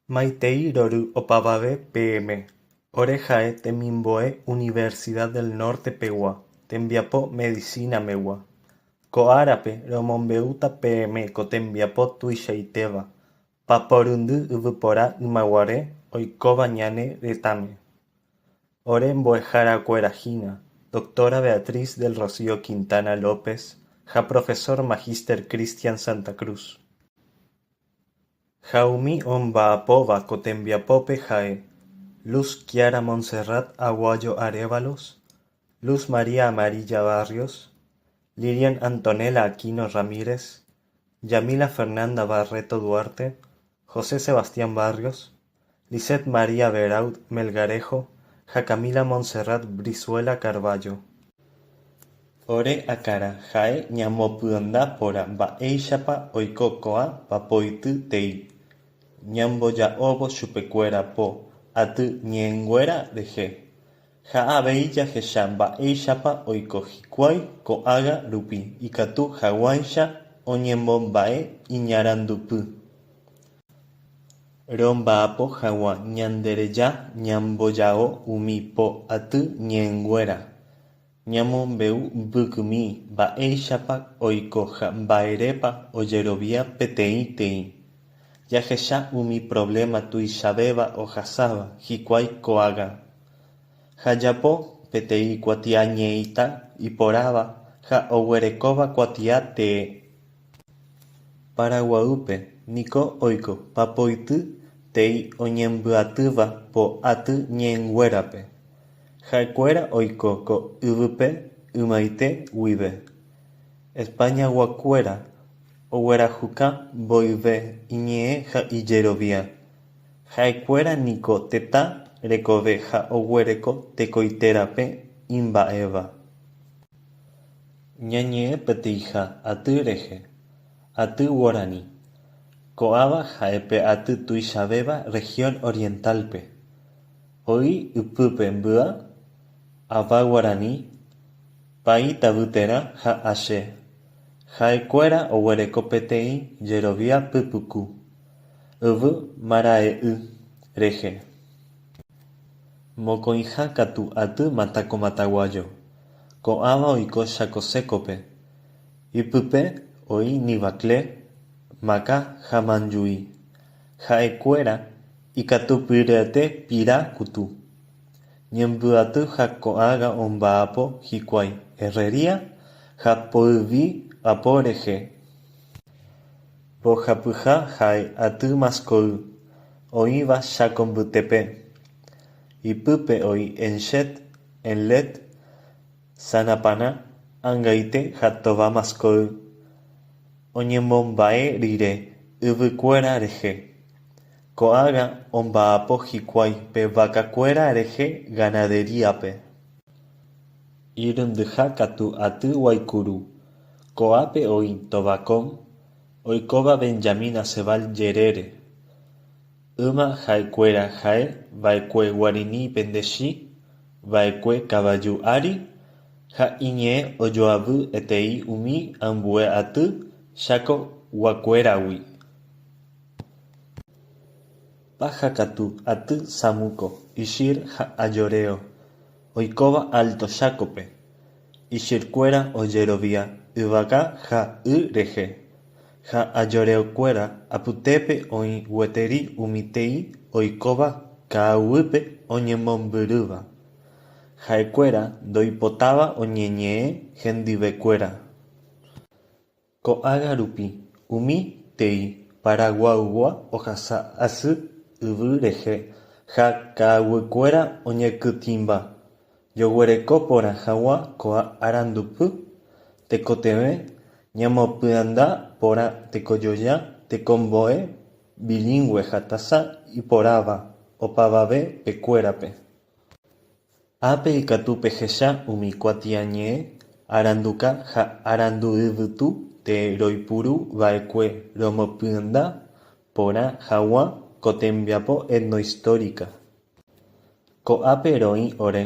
Maitei rory opavave peẽme. Ore ha'e temimbo'e Universidad del Norte-pegua, tembiapo Medicina-megua. Ko árape romombe'úta peẽme ko tembiapo tuichaitéva, paporundy yvypóra ymaguare oikóva ñane retãme. Ore mbo'eharakuerahína Dra. Beatriz del Rocío Quintana López ha Profesor Magíster Cristian Santacruz. Ha umi omba'apóva ko tembiapópe ha'e: Luz Kiara Monserrat Aguayo Arévalos, Luz María Amarilla Barrios, Lilian Antonella Aquino Ramírez, Yamila Fernanda Barreto Duarte, José Sebastián Barrios, Lizeth María Beraud Melgarejo ha Camila Monserrat Brizuela Carballo. Ore akãrã ha'e ñamopyenda porã mba'éichapa oiko ko'ã papoyty te'i, ñamboja'óvo chupekuéra po aty ñe'ẽnguéra rehe, ha avei jahecha mba'éichapa oiko hikuái ko'ág̃a rupi ikatu hag̃uáicha oñemomba'e iñarandupy. Romba'apo hag̃ua ñandereja ñamboja'o umi po aty ñe'ẽnguéra, ñamombe'u mbykymi mba'éichapa oiko ha mba'érepa ojerovia peteĩteĩ, jahecha umi problema tuichavéva ohasáva hikuái ko'ág̃a, jajapo peteĩ kuatiañe'ẽita iporãva ha oguerekóva kuatia tee. Paraguaýpe niko oiko papoyty te'i oñembyatýva po aty ñe'ẽnguérape. Ha'ekuéra oiko ko yvýpe ymaite guive. España-guakuéra oguerahuka mboyve iñe'ẽ ha ijerovia. Ha'ekuéra niko tetã rekove ha oguereko tekoiterape imba'éva. Ñañe'ẽ peteĩha aty rehe, Aty Guarani. Ko'ãva ha'e pe aty tuichavéva región Oriental-pe. Oĩ ipype Mbya, Ava Guarani, Paĩ Tavyterã ha Ache. Ha'ekuéra oguereko peteĩ jerovia pypuku, yvy marãe'ỹ rehe. Mokõiha katu aty Mataco-Mataguayo, ko'ãva oiko Chaco Seco-pe, ipype oĩ Nivaclé, Maka ha Manjui. Ha'ekuéra ikatupyryete pira kutu, ñembyaty ha ko'ág̃a omba'apo hikuái herrería ha poyvi apo rehe. Mbohapyha ha'e aty Maskoy, oĩva Cháko mbytépe. Ipype oĩ Enxet, Enlhet, Sanapana, Angaite ha Tova Maskoy. Oñemomba'e rire yvykuéra rehe, ko'ág̃a omba'apo hikuái pe vakakuéra rehe ganadería-pe. Irundyha katu aty Guaikuru, ko'ápe oĩ Tovacón, oikóva Benjamín Aceval jerére. Yma ha'ekuéra ha'e va'ekue guarini pendechi va'ekue kavaju ári ha iñe'ẽ ojoavy etei umi ambue aty Chaco-guakuéragui. Paha katu aty Zamuco, Ishir ha Ayoreo, oikóva Alto Chácope. Ishirkuéra ojerovia yvága ha y rehe, ha ajoreokuéra apytépe oĩ gueteri umi te'i oikóva ka'aguýpe oñemombyrýva. Ha'ekuéra ndoipotáva oñeñe'ẽ hendivekuéra. Ko'ág̃a rupi umi te'i Paraguaygua ohasa asy yvy rehe ha ka'aguykuéra oñekytĩmba. Joguereko porã hag̃ua ko'ã arandupy tekotevẽ ñamopyenda porã tekojoja, tekombo'e bilingũe ha tasa iporãva opavave pekuérape. Ápe ikatu pehecha umi kuatiañe'ẽ, aranduka ha arandu'yvytu tee roipuru va'ekue romopyenda porã hag̃ua ko tembiapo etnohistórica. Ko'ápe roĩ ore,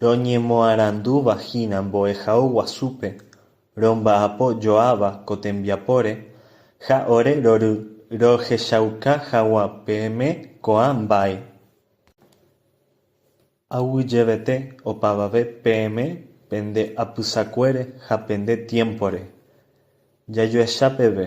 roñemoarandúva hína mbo'ehao guasúpe, romba'apo joáva ko tembiapóre ha ore rory. Rohechauka hag̃ua peẽme ko'ã mba'e. Aguyjevete opavave peẽme pende apysakuére ha pende tiémpore. Jajoecha peve.